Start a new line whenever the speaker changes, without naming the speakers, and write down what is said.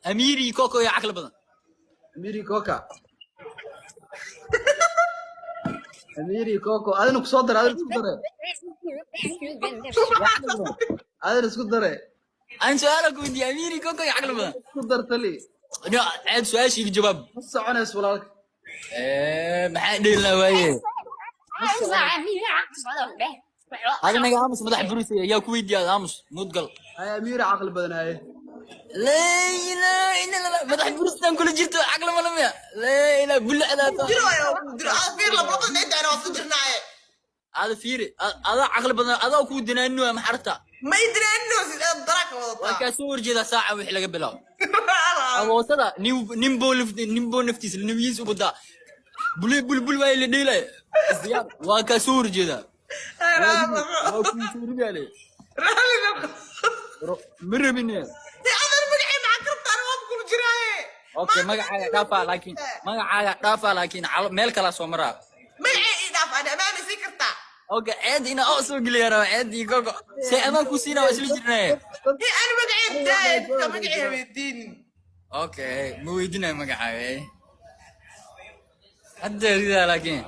Amiiri Koko iyo caqli badan.
Amiri Koka, Amiri Koko, adina kusoo dare, adina isku dare, adina isku dare.
Aan su-aala ku weydiiye, Amiiri Koko iyo caqli badan.
Isku dar tali.
No, ceed su-aasha iga jawaab.
Ma soconayso, walaalka.
Maxaa dheelnaa waaye? Hada naga aamus, madax burisay ayaa ku weydiiya, aamus mudgal.
Haye, Amiri caqli badan, haye.
Laa ilaaha illa Allah, madax buristan kula jirto caqli ma lamaya. Laa ilaaha bulacdaata.
Jiro ayo jiro, aad fiir lablabada inta ana waa jirnaaye.
Ada fiiri, adaa caqli badan, adaa kuu dinaanino maxarta.
Ma idiraanino daraaka
waa
wadataa.
Kaa soo horjeedaa saaca wixii laga bilaabo awoosada nin ninboo ninboo naftiisa nabiyiis u badaa bule bulbul waa la dheelay isdiyaar, waa kaa soo horjeedaa, waa kuu soo ridaale. Ma rabine.
Adan magacay maxaa karabtaa? Ana waa kula jiraaye.
Okay, magacaaga dhaafaa, laakiin magacaaga dhaafaa, laakiin meel kalaa soo maraa.
Magacay ii dhaaf, ani amaana sii kartaa.
Okay, ceed ina oo soo geliya raba, ceed iyo Gogo see amaan ku siina, waa isla jirnaaye.
Hee, ani magacay daaya, dadka magacay haweediinin.
Okay, ma weydiinayo magacaaga. Hadda ridaa laakiin.